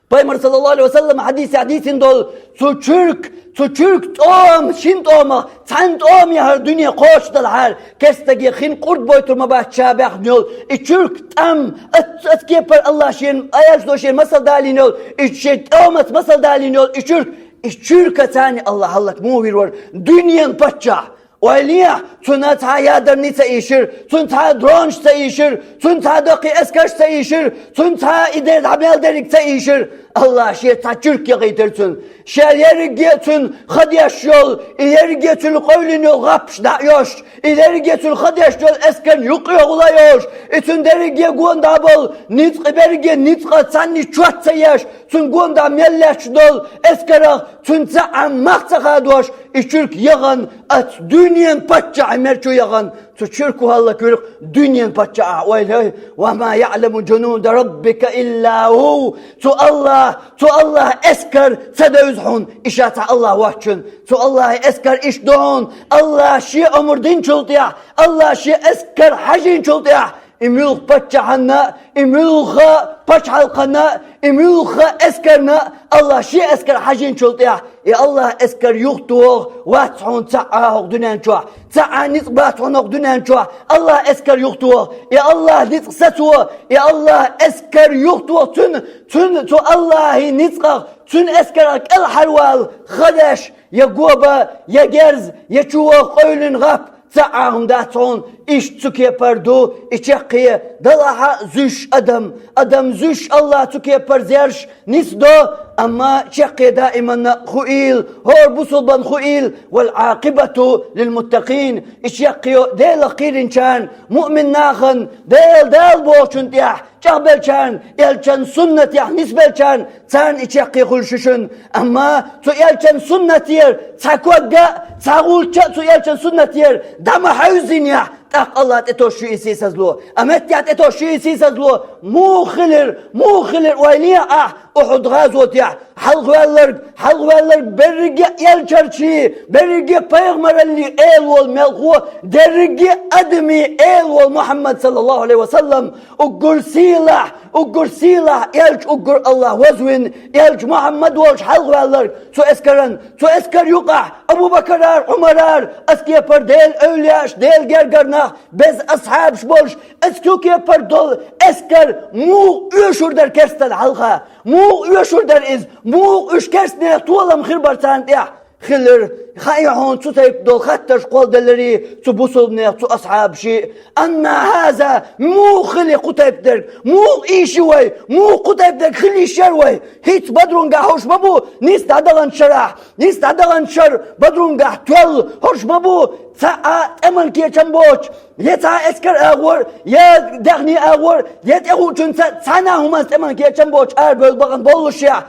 Пайхамар, саллаллаху алейхи ва саллам, хьадисехь дийцина долу цу чуьрк, цу чуьрк тӀома, шина тӀомах цхьана тӀома яхьара дуьне кхочушдалахьара, керстаге хин къурд бойтур ма бац ша баьхна йолу и чуьрк тӀам, ац-, ац кепара Аллахь шена, аьлча до шена масал далийна йолу, и шен тӀомаца масал далийна йолу и чуьрк, и чуьрка царна Аллахь хӀаллак муха вир вара? Дуьнен паччахь! Ойла е, цунна цхьа а ядарни ца ийшира, цунна цхьа а дронаш ца ийшира, цунна цхьа а даккхий эскарш ца ийшира, цунна цхьа а и дер дӀа мел дерриг ца ийшира. Аллахь шен цхьа чуьрк яхийтира цунна. Шен ерриге а цуьнан ха деш йолу, и ерриге а цуьнан къевлина йолу гӀаппаш дӀа а йоьшуш, и ерриге а цуьнан ха деш йолу эскарна юккъе гӀула а йолуш, и цуьнан дерриге а гонахь болу ницкъ, и берриге а ницкъ цхьанна чот ца еш, цуьнан гонахь мел лаьтташ долу эскарах цуьнан цхьа а мах ца хадош, и чуьрк яхана, ац дуьнен паччахьан мер чу яхана, цу чуьрко хӀаллаквира-кх дуьнен паччахь. Ойла е, وما يعلم جنود ربك إلا هو. Цу Аллахь, цу Аллахьан эскар ца девза хьуна, и ша цхьа Аллахь воцчунна. Цу Аллахьан эскар иштта ду хьуна, Аллахь шен омра динчул тӀехь, Аллахь шен эскар хьажийначул тӀехь, и муьлхха паччахьанна, и муьлхха пачхьалкхана, и муьлхха эскарна Аллахь шен эскар хьажийначул тӀехь, и Аллахьан эскар юхатоха вац хьуна цхьа а хӀокху дуьнен чохь, цхьа а ницкъ бац хьуна хӀокху дуьнен чохь Аллахьан эскар юхатоха. И Аллахьан ницкъ сацо, и Аллахьан эскар юхатоха, цуьнан, цуьнан, цу Аллахьан ницкъах, цуьнан эскарах кӀелхьарвала ха деш, я го ба, я герз, я чу ваха къевлина гӀап, цхьа а хӀума дац хьуна. Иштта цу кепара ду и чаккхе, делахь а зуьйш адам, адам зуьйш Аллахь цу кепара зерш нисдо, Амма чаккхе даиманна хуийла, хӀора бусулбан хуийла, «والعاقبة للمتقين». И чаккхе Делах кхийринчарна, муъмин нахана, Дела Дала бохучун тӀехь чӀагӀбелчарна, элчан суннатехь нисбелчарна, царна и чаккхе хуьлуш ю шуна. Амма цу элчан суннатера цхьа ког а, цхьа гӀулч а цу элчан суннатера дӀа ма хьаьвзинехь, тӀаккха Аллах тӀетосуш ю и сийсазло. А меттехь тӀетосуш ю и сийсазло, муха хилира, муха хилира ойла е ахь Ухьуд гӀазотехь хьалхаваьлларг, хьалхаваьлларг берриге а элчанчий, берриге а пайхамараллий эла волу мелхо, дерриге а адамий эла волу Мухьаммад, саллаллаху Ӏалайхи ва саллам, уггар сийлахь, уггар сийлахь элча, уггар Аллах вазвина элча Мухьаммад волчу хьалхаваьлларг цу эскаран, цу эскар юкъахь Абу-Бакарара, Ӏумарара, оцу кепара Делан эвлияаш, Делан гергара нах, беза асхьабаш болуш, оцу кепара долу эскар муха оьшур дара керстанна хьалха? Муха оьшур дара иза? Муха уьш керстанех толам хир бара царна тӀехь? Хилира, хаьий хьуна цу тайпа долу хаттарш кхолладелларий цу бусулбанех цу асхьабаший? Анна хьаза, муха хили кху тайпа дерг? Муха ийши вай? Муха кху тайпа дерг хила йиш яра вай? ХӀинца Бадрунгахь хӀорш ма бу, нийса дӀадаханчу шарахь, нийса дӀадаханчу шарахь Бадрунгахь тоьлла хӀорш ма бу, цхьа а тӀеман кечам боцуш, я цхьа эскар агӀор, я даьхни агӀор, я тӀехуучуьнца цхьана а хӀуманца тӀеман кечам боцуш арабевлла бахана боллушехь,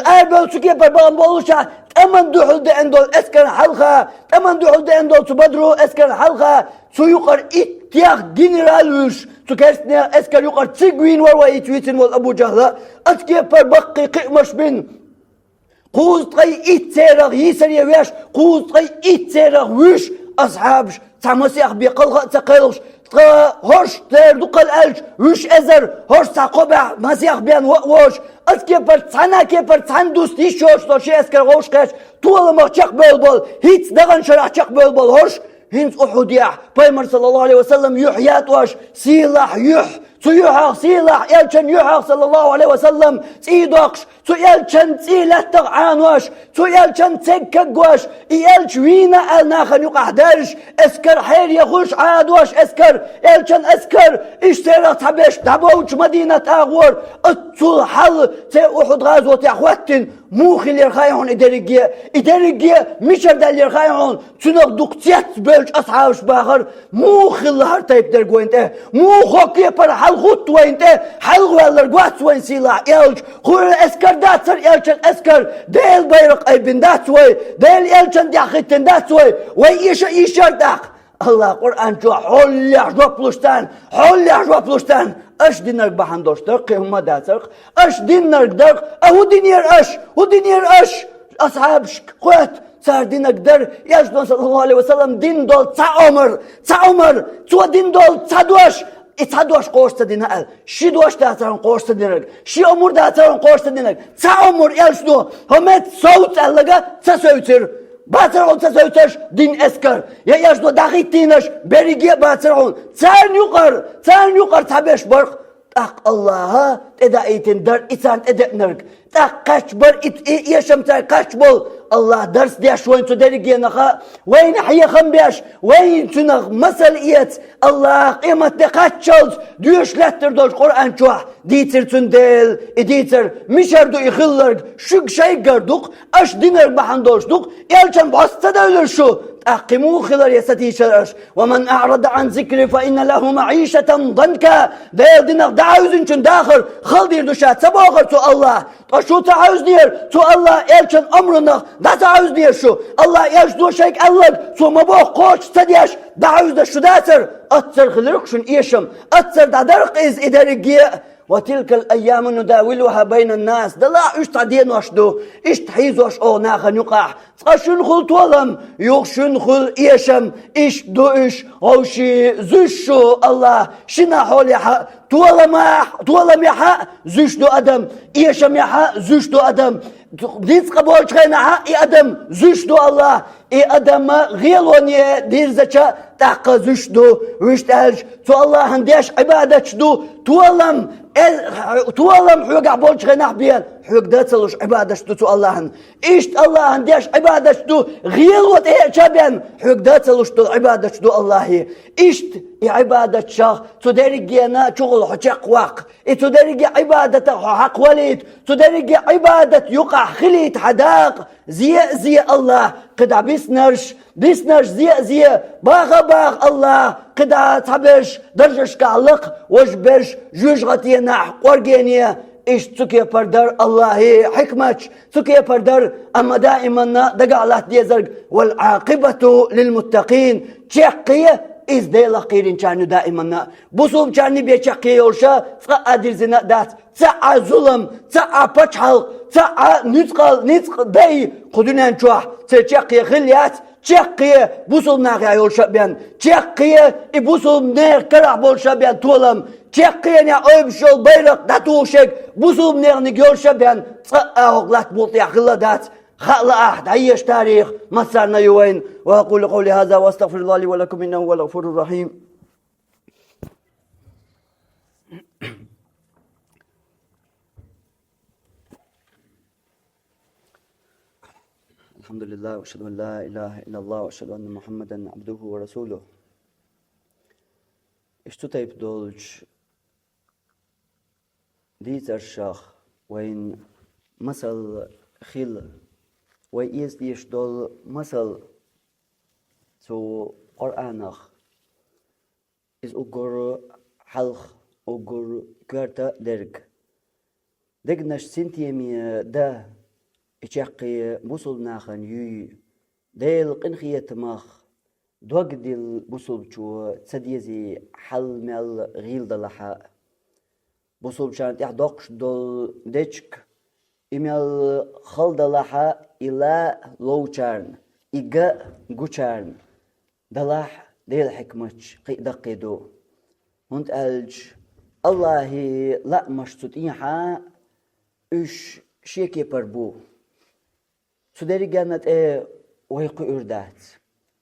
арабевлла цу кепара бахана боллушехь, тӀеман дуьхьал деана долу эскарна хьалха, тӀеман дуьхьал деана долу цу Бадру эскарна хьалха, цу юкъара иттех генерал вуьйш, цу керстанех эскар юкъара цига вийна вара вай ица вийцина волу Абу Джахла, оцу кепара баккхий кхиамаш бина. Кхузткъе итт церах йийсаре веш, кхузткъе итт церах вуьш асхьабаш, цхьа масех бен кхалха а ца кхелхаш, ткъа хӀорш церан дукхал аьлча, вуьш эзар, хӀорш цхьа кхо бӀе масех бен ван а воцуш, оцу кепара цхьана а кепара цхьана дуста йиш йоцуш долу ши эскар вовшахкхетча, толамах чекхбевлла болу, хӀинца даханчу шарахь чекхбевлла болу хӀорш, хӀинца Ухьудехь, пайхамар, саллаллаху Ӏалайхи ва саллам, юьхь ятӀош, сийлахь юьхь, цу юьхьах сийлахь, элчан юьхьах, саллаллаху Ӏалайхи ва саллам, цӀий доккхуш, цу элчан цӀий лаьттах Ӏанош, цу элчан цег кагош, и элча вийна аьлла нахана юкъахь даьржаш, эскар хьеръян хуьлуш Ӏадош эскар, элчан эскар, иштта церах цхьаберш дӀабовлучу Мадинат агӀор, оццул хьал церан Ухьуд гӀазотехь хӀоттийна, муха хилира хаьий хьуна и дерриге? И дерриге мичара даьллера хаьий хьуна? Цунах дукха цецбевллачу асхьабаш бахара, муха хилла хӀара тайпа дерг вайна тӀе? Муха хӀокху кепара хьалахӀутту вайна тӀе? Хьалхаваьлларг вац вайн сийлахь элча? Кхуьра эскар дацара, элчан эскар? Делан байракх айбина дац вай? Делан элчанна тӀехь хӀиттина дац вай? Вай эша ийшара тӀаккха? Аллах Къуръан чохь хьоллехь жоп луш царна, хьоллехь жоп луш царна, аша динарг бахьана долуш дара, кхин хӀумма а дацара-кх, аша динарг дара-кх, а хӀун динера аша? ХӀун динера аша? Асхьабашка хоьтту, цара динарг дара, Элчано, саллаллаху Ӏалайхи ва саллам, дина долу цхьа омар, цхьа омар, цо дина долу цхьа дош, и цхьа дош кхоша ца дина аьлла. Ши дош дацара хьуна кхоша ца динарг, ши омар дацара хьуна кхоша ца динарг, цхьа омар Элчано, хӀокху метта совца аьлларг ца совцира. Бацара хьуна ца совцаш дина эскар, я Элчано дӀахӀиттийнарш берриге а бацара хьуна. Царна юкъара, царна юкъара цхьаберш бара-кх. ТӀаккха Аллаха тӀедаийтина дара и царна тӀедеънарг. ТӀаккха кхаьчна бара и, и эшам цаьрга кхаьчна болу. Аллаха дарс деш вайна цу дерригенах, вайна хьехам беш, вайна цунах масал эца. Аллаха къематде кхаччалц доьшуш лаьттар долчу Къуръан чохь дийцира цуьнан Дела и дийцар. Мичара ду и хилларг? Шуьга шайгара ду-кх, аша динарг бахьана долуш ду-кх, Элчанна бӀос ца девлира шу. ТӀаккха кхин муха хилар я сатийсар аша? «ومن أعرض عن ذكري فإن له معيشة ضنكا». Делан динах дӀахьаьвзинчун дахар хала дийр ду ша, ца бохура цо Аллаха. Ткъа шу ца хьаьвзинера цу Аллаха Элчан омранах, дӀа ца хьаьвзинера шу? Аллаха Элчано шайга аьлларг цо ма бохху кхочуш ца деш, дӀахьаьвзинарш шу дацара? Аццара хилира-кх шуна эшам, аццара дӀадара-кх иза и дерриге а. «وتلك الأيام نداولها بين الناس». Делахь уьш цхьа денош ду, иштта хьийзош оха нахана юкъахь. Цкъа шуна хуьлу толам, юха шуна хуьлу эшам, иштта ду уьш, вовшийн, зуьйш шу Аллаха. Шина хьолехь а, толамехь, толамехь а зуьйш ду адам, эшамехь а зуьйш ду адам, ницкъ болчу хенахь а и адам зуьйш ду Аллаха. И адам гӀелоне дирзича, тӀаккха зуьйш ду, вуьшта аьлча, цу Аллахьан деш Ӏибадаташ ду, толам, э, толам хьоьгахь болчу хенахь бен, хьоьга дан ца луш Ӏибадаташ ду цу Аллахьан. Иштта Аллахьан деш Ӏибадаташ ду, гӀело тӀе а чабен, хьоьга дан ца луш долу Ӏибадаташ ду Аллахье. Иштта и Ӏибадаташах цу дерригена чухула хьо чекхваккха. И цу дерриге Ӏибадатах хьо хьакхвалийта, цу дерриге Ӏибадат юкъахь хилийта хьан дакъа, зе а зе Аллахь, кхидӀа биснарш, биснарш зе а зе, баха а баха Аллахь, кхидӀа цхьаберш даржашкахь лакха, важа берш жоьжахатенахь къоргене, иштта цу кепара дара Аллахье хьикматаш, цу кепара дара, амма даиманна дагахь латта дезарг, «Вал-Ӏакъибату лил-муттакъин», чаккхе иза Делах кхийринчарна ю даиманна. Бусулбачарна бен чаккхе йолуша цкъа а дирзина а дац. Цхьа а зулам, цхьа а пачхьалкх, цхьа а нуьцкъал, ницкъ дай кху дуьнен чохь церан чаккхе хилла яц, чаккхе бусулба нахехь йолуша а бен, чаккхе и бусулба нехан карахь болуша а бен толам, чаккхенехь ойбуш йолу байракх дӀатухуш ерг бусулба неханиг йолуша а бен, цкъа а хӀокху латта мукъа тӀехь хилла дац. Хаа лаахь, дӀаеша тарих массарна а ю вайн. Ва акъулу къавли хаза ва астагфируллаха ли ва лакум, иннаху гӀуфурун рахим. الحمد لله، وأشهد أن لا إله إلا الله، وأشهد أن محمدا عبده ورسوله. Иштта цу тайпа долчу дийцаршах вайн масал хила, вай эца дезаш долу масал цу Къуръанах. Иза уггар хьалха, уггар коьрта дерг. Дегнаш синтеме дан, и чаккхе бусулба нахана юй, Делан къинхетамах дог дилла бусулбачо ца дезий хьал мел гӀийла далахь а. Бусулбачарна тӀехь доккхуш долу дечиг, и мел хала далахь а, и ла ловчарна, и ган гучарна далахь а, Делан хьикматаш кхин а даккхий ду. ХӀунда аьлча Аллахьан лаамаш цу тӀехьа уьш шен кепара бу. Цу дерригенна тӀе вай кхуьур дац.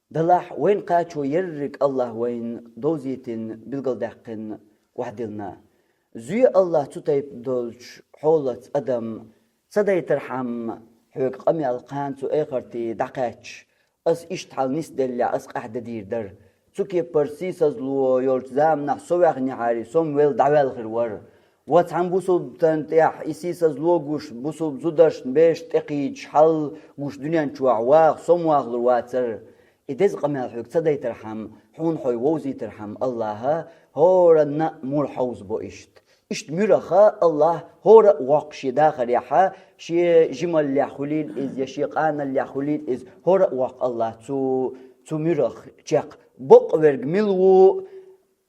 Далахь, вайна кхачо ерриг Аллахь вайна довзийтина, билгалдаьккхина, охьадиллина. Зоь Аллахь цу тайпа долчу хьолаца адам ца дайтархьама, хьоьга къамел кхана цу эхарте дӀакхаьчча, ас иштта хьал нисделлехь, ас къаьхьа дедийр дара. Цу кепара сийсазло йолчу заманахь со ваьхнехьарий, со-м велла дӀаваьлла хир вара. Ва цхьана бусулбатан тӀехь и сийсазло гуш, бусулба зударшна, берашна тӀекхийдаш хьал гуш дуьнен чохь ваха со-м вахалур вацара. И деза къамел хьоьга ца дайтархьама, хьуна хьо вовзийтархьама Аллахьа, хӀоранна а мур хьовзабо иштта. Иштта муьрах Аллахь хӀора а воккху шен дахарехь, шен жималлехь хуьлийла иза, я шен къаналлехь хуьлийла иза, хӀора а воккху Аллахь цу, цу муьрах чекх. Боккъаверг мила ву,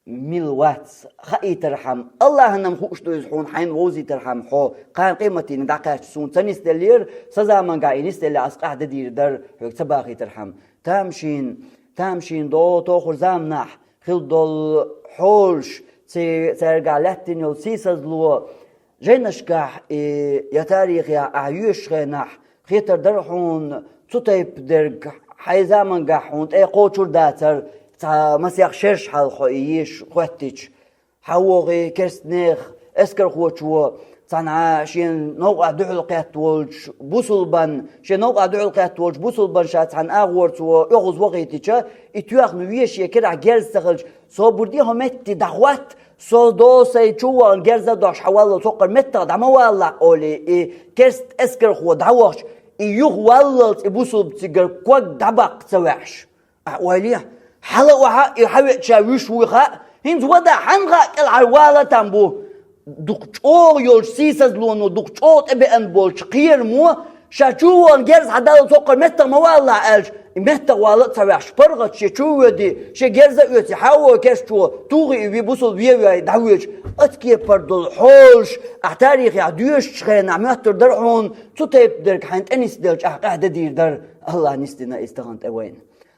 мила вац хаийтархьама, Аллахьана-м хууш ду иза хьуна, хьайна вовзийтархьама хьо, кхана къематдийнахь дӀакхаьчча суна ца нисделлера, сан замангахь и нисделлехь ас къаьхьа дедийр дара, хьоьга ца бахийтархьама. Тамашийна, тамашийна догӀу тохур заманахь хила долу хьолаш, ци-, цаьргахь лаьттина йолу сийсазло, жайнашкахь и я тарихехь ахьа йоьшучу хенахь, хетар дара хьуна, цу тайпа дерг хьайн замангахь хьуна тӀе кхочур дацара, цхьа масех шераш хьалха хьо и езаш хӀоьттича. Хьан вогӀий керстанех эскархочо цхьана шен новкъахь дуьхьал кхетта волчу бусулбан, шен новкъахь дуьхьал кхетта волчу бусулбан ша цхьана агӀорца оьгӀаз вохийтича, и тоьхна вешан керахь герз ца хилча, собар де хьо метте дӀахӀотта, со досай чу вахана герз а дохьуш хьан валлалц хӀокхара меттах дӀа ма валалахь, олий, и керста эскархо дӀавахча, и юха валлалц и бусулба цигара ког дӀабаккха ца ваьхьаш. Ахьа ойла е, хьала а охьа, и хьан веача вуьш вуй хаьа, хӀинца вада хьанна хаьа кӀелхьара вала там бу. Дукха чӀогӀа йолчу сийсазлоно, дукха чӀогӀа тӀебеана болчу кхерамо, ша чу вон герз хьан далла цоккхара меттах ма валлахь аьлча, и меттах вала а ца ваьхьаш, паргӀат шен чу а воьди, шен герз а оьций, хьан а вой керчо, тухий и ви бусул вевай дӀавоьдуш, оцу кепара долу хьолаш, ахьа тарихехь доьшучу хенахь моьттур дара хьуна, цу тайпа дерг хьайна тӀе нисделча ахьа къаьхьа де дийр дара, Аллах нисдина иза тахана тӀе вайна.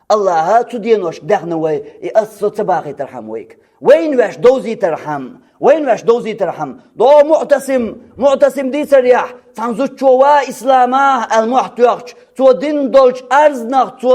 Аллаха цу деношка даьхна вай, и ас со ца бахийтархьама вайга. Вайна ваьш довзийтархьама, Вайна ваьш довзийтархьама, догӀа МуӀтасим, МуӀтасим дийцарехь, цхьана зудчо ва исламахь аьлла мохь тоьхча, цо дина долчу арзнах, цо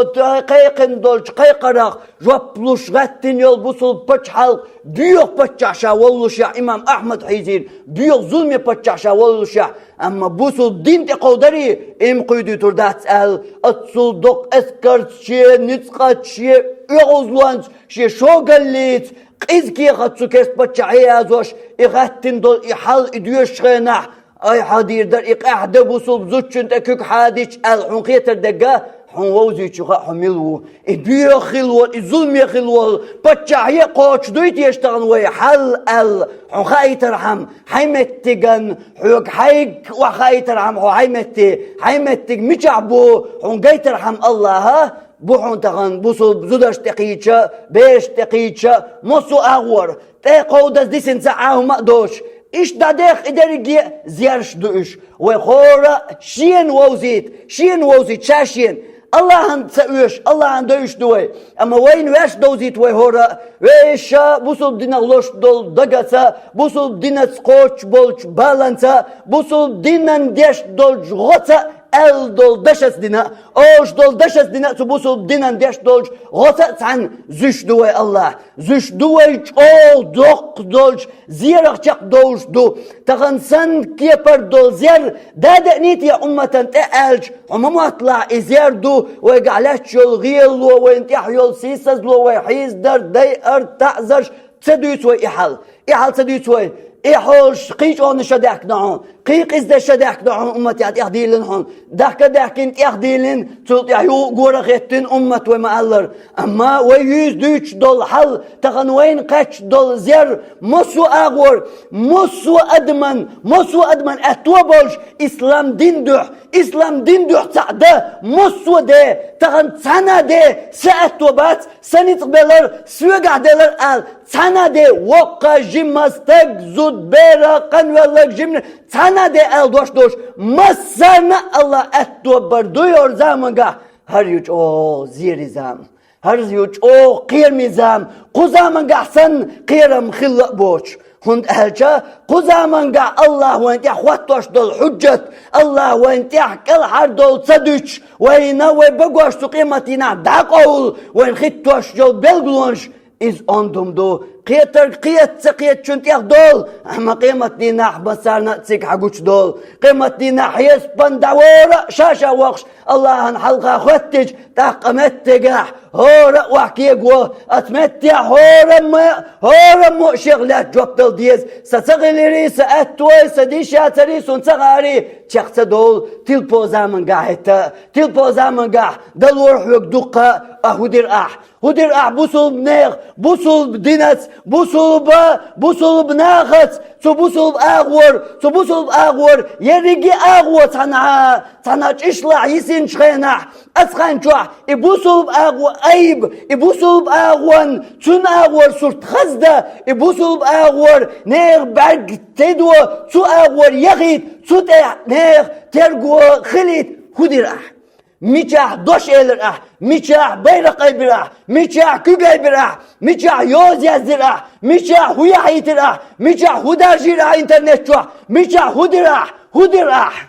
кхайкхина долчу кхайкхарах жоп луш гӀаьттина йолу бусулба пачхьалкх, боьха паччахь ша воллушехь, имам Ахьмад хьийзийна, боьха зуламе паччахь ша воллушехь, амма бусулба дин тӀе кховдарий, иман кхуьйдуьйтур дац аьлла, оццул доккха эскарца, шен ницкъаца, шен оьгӀазлонца, шен шогаллица, къиза кехат цу керста паччахье яздеш, и гӀаьттина долу и хьал, и доьшучу хенахь, ай, хьан дийр дара, и къаьхьа дан бусулба зудчунна тӀе куьг хьадийча аьлла, хьуна хетар дерг а, хьуна вовзийча юха хьо мила ву? И боьха хилла волу, и зуламе хилла волу паччахье а кхочуш дуй теша тахана вай хьал аьлла, хьуна хаийтархьама, хьайн меттиган, хьоьга хьайга охьахаийтархьама, хьо хьайн метте, хьайн меттиг мичахь бу, хьуна гайтархьама Аллахьа, бу хьуна тахана бусулба зударшна тӀе кхийча, берашна тӀе кхийча, массо а агӀор, тӀе кховдаза дисина ца Ӏа хӀума а доцуш. Иштта дӀадехха и дерриге а зераш ду уьш. Вай хӀора а шена вовзийта, шена вовзийта, ша шена. Аллахьан ца оьшу, Аллахьан доьуш ду вай. Амма вайна ваьш довзийта вай хӀора а. Вешан бусулба динах луш долу дагаца, бусулба динаца кхочуш болчу баланца, бусулба динан деш долчу гӀоца аьлла долу дашаца дина а, олуш долу дашаца дина а, цу бусулба динан деш долчу гӀоца а цхьаьна зуьш ду вай Аллахь. Зуьш ду вай чӀогӀа доккха долчу зерах чекхдовлуш ду. Тахана санна кепара долу зер да деънийта я умматан тӀе аьлча, хьо ма мотталахь, и зер ду вайгахь лаьтташ йолу гӀело, вайна тӀехь йолу сийсазло, вай хьийзадар, дайар, таӀзарш, ца дуьйцу вай и хьал. И хьал ца дуьйцу вай. И хьолаш кхин чӀогӀа ша даьхкина хьуна, кхин къиза ша даьхкина хьуна, умматехь тӀехдийлина хьуна. Дахка а даьхкина, тӀехдийлина, цул тӀаьхьа юха а гора хеттина уммат вай ма-аллара. Амма вай юьйза дуьйцуш долу хьал, тахана вайна кхаьчна долу зер, массо а агӀор, массо а адаман, массо а адаман аьтто а болуш, ислам дин дуьхьа, ислам дин дуьхьа цхьаъ дан, массо а де, тахана цхьана а де, сан аьтто бац, сан ницкъ белар, соьгахь делар ала, цхьана а де, воккха, жима, стаг, зуда, бер, къанвелларг, жиманиг, цхьана а де ала дош долуш, массарна а Аллахь аьтто бар ду хӀора замангахь. ХӀара ю чӀогӀа зерийн зама. ХӀара ю чӀогӀа кхераме зама. Кху замангахь санна кхерам хилла а боцуш. ХӀунда аьлча кху замангахь Аллахь вайна тӀехь хӀоттош долу хьуьжжат, Аллахь вайна тӀехь кӀелхьардовла ца дуьтуш, вайна вай багош цу къематдийнахь дӀакъовла, вайна хӀиттош йолу билгалонаш, иза онда хӀума ду. Кхетарг кхета, ца кхетачун тӀехдолу, амма къематдийнахь массарна а цига хьагучудолу. Къематдийнахь хьесапан дӀавора а ша-ша воккхуш, Аллахьан хьалха хӀоьттича, тӀаккха меттигехь хӀора а охьакего, оцу меттехь хӀораммо, хӀораммо шех лаьцна жоп дала деза. Сан ца хилирий, сан аьтто ай, сан диш яцарий, суна ца хаарий, чекх ца довла, тилпо замангахь хӀетта, тилпо замангахь далора хьоьга дуккха а, хӀун дира ахь? ХӀун дира ахь бусулба нех, бусулба динац, бусулба, бусулба нахац, цу бусулба агӀор, цу бусулба агӀор, ерриге а агӀо цхьана, цхьана чӀишлахь йисинчу хенахь, ацхайн чохь и бусулба агӀо айба, и бусулба агӀон, цуьнан агӀор сурт хазда, и бусулба агӀор нехан бӀаьрг тедо, цу агӀор яхийта, цу тӀе нехан терго хилийта, хӀун дира ахь? Мичахь дош элира ахь? Мичахь байракх айбира ахь? Мичахь куьг айбира ахь? Мичахь йоза яздира ахь? Мичахь хӀун яхьийтира ахь? Мичахь хӀун даржийра ахь интернет чохь? Мичахь хӀун дира ахь? ХӀун дира ахь?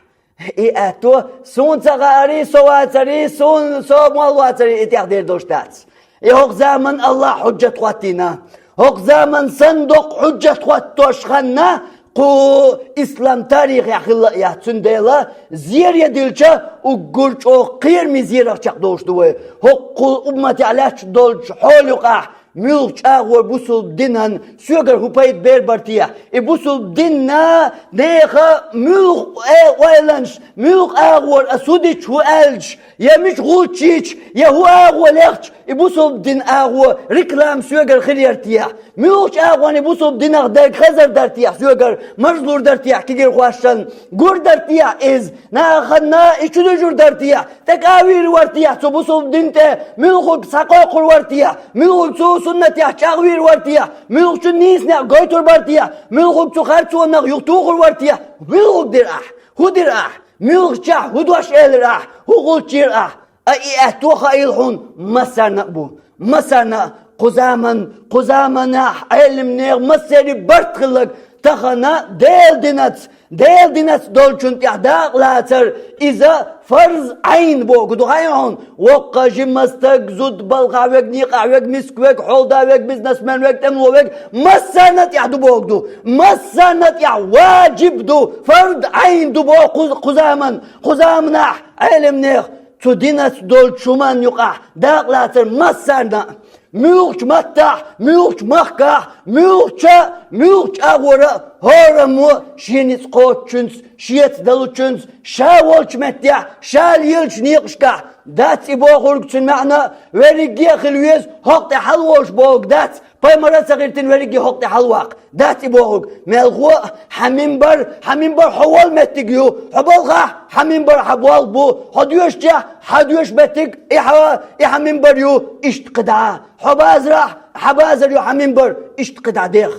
И аьтто, суна ца хаарий, со вацарий, суна, со молла вацарий, и тӀехдер долуш дац. И хӀокху заман Аллахь хьуьжжат хӀоттийна. ХӀокху заман санна доккха хьуьжжат хӀоттош ханна, кху ислам тарихехь хилла а яц, цундела зер ян дилча, уггар чӀогӀа кхераме зерах чекхдолуш ду вай. ХӀокху умматехь лаьтташ долчу хьола юкъахь муьлхачу агӀор бусулба динан соьгара хӀун пайда бер бара те? И бусулба динна нехан муьлха э ойланаш, муьлха агӀор ас хӀун дича хӀун аьлча, я мича гӀулч йича, я хӀун агӀо лехча, и бусулба дин агӀо реклама соьгара хир яра те? Муьлхачу агӀонан бусулба динах дерг хезар дара те, соьгара марзлур дара те, кегийрхошна гур дара те иза, нахана и чу дуьжур дара те, тӀекъа вийр вара те, цу бусулба дин тӀе муьлхарг схьакхойкхур вара те, муьлхарг цу суннатех чӀагӀвийр вара те, муьлхачун нийса некъ гойтур бара те, муьлхарг цу харцонах юхатухур вара те, муьлхарг дира ахь? ХӀун дира ахь? Муьлхачохь хӀун дош элира ахь? ХӀун гӀулч йира ахь? А и аьтто хаийла хьуна массарна а бу. Массарна а, Кху заман, кху заманахь Ӏелимнех массери барт хилларг тахана Делан динаца, Делан динаца долчун тӀехь дакъалацар, иза фарз Ӏайн боху ду хьайн хьуна. Воккха жима стаг, зуда балхахь верг, некъахь верг, миска верг, хьолда верг, бизнесмен верг, тӀемало верг, массарна тӀехь ду боху ду. Массарна тӀехь важиб ду, фарз Ӏайн ду боху кху, кху заман, кху заманахь Ӏелимнех цу динаца долчу хӀуманна юкъахь дакъалацар массарна а. Муьлхачу маттахь, муьлхачу махкахь, муьлхача, муьлхачу агӀора а хӀораммо шен ницкъ кхочучуьнца, шеца далучуьнца, ша волчу меттехь, ша лелачу некъашкахь. Дац и бохург, цуьнан маьӀна, верриге а хила веза, хӀокху тӀе хьалаволуш бохург дац, пайхамара а ца гӀиртина верриге хӀокху тӀе хьалаваккха. Дац и бохург, мелхо а, хьан минбар, хьан минбар хьо волу меттиг ю, хьо балхахь, хьан минбар хьан болх бу, хьо доьшучехь, хьан доьшу меттиг, и хьан, и хьан минбар ю, иштта кхидӀа. Хьо базарахь, хьан базар ю, хьан минбар, иштта кхидӀа дех.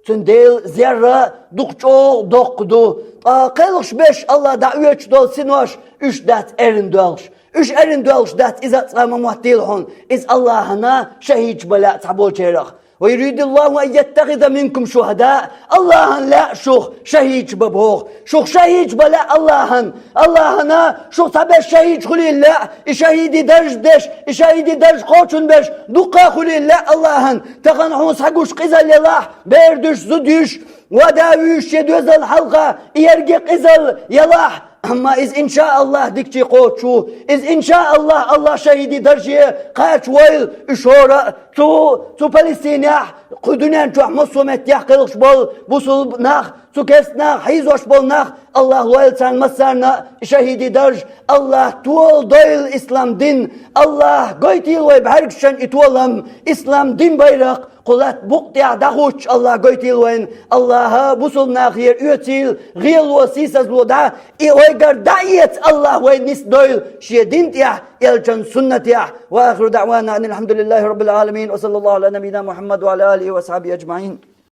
Цундела зерра дукха чӀогӀа доккха ду. Ткъа кхелхаш берш АллахӀ дӀаоьцуш долу синош, уьш дац эрна доьлхуш. Уьш эрна доьлхуш дац, иза а цкъа ма моттийла хьуна. Иза АллахӀана шахӀидаш бан лаьа цхьаболчарах. «Ва юридуллаху ан яттахиза минкум шухӀада». АллахӀана лаьа шух шахӀидаш бан боху. Шух шахӀидаш бан лаьа АллахӀана. АллахӀана шух цхьаберш шахӀидаш хуьлийла лаьа, и шахӀидийн дарж деш, и шахӀидийн дарж кхочун берш дуккха а хуьлийла лаьа АллахӀана. Тахана хьуна схьагуш къизалла ялахь, бер дуьйш, зуда юьйш, вада вуьйш шен доьзална хьалха, и ерриге къизалла ялахь. Амма иза, иншааллахӀ, дикачу кхочуш ву. Иза, иншааллахӀ, АллахӀ шахӀидийн дарже кхача войла уьш хӀора а. Цу, цу Палестинехь, кху дуьнен чохь массо а меттехь кхелхаш болу бусулба нах, цу керста нах, хьийзош болу нах, АллахӀ лойла царна массарна а шахӀидийн дарж. АллахӀ тола дойла ислам дин. АллахӀ гойтийла вай бӀаьргашна и толам, ислам дин байракх. Кху латта букъа тӀехь дӀахуттуш АллахӀ гойтийла вайна. АллахӀа бусулба нахера оьцийла гӀело, сийсазло дӀа, и вайгара дӀаэца АллахӀ вай нисдойла шен дин тӀехь, элчан суннатехь. Ва ахиру даъвана анил хьамдулиллахи раббил Ӏаламин. Ва саллаллаху Ӏала набийина Мухьаммад ва Ӏала алихи ва асхьабихи аджмаӀин.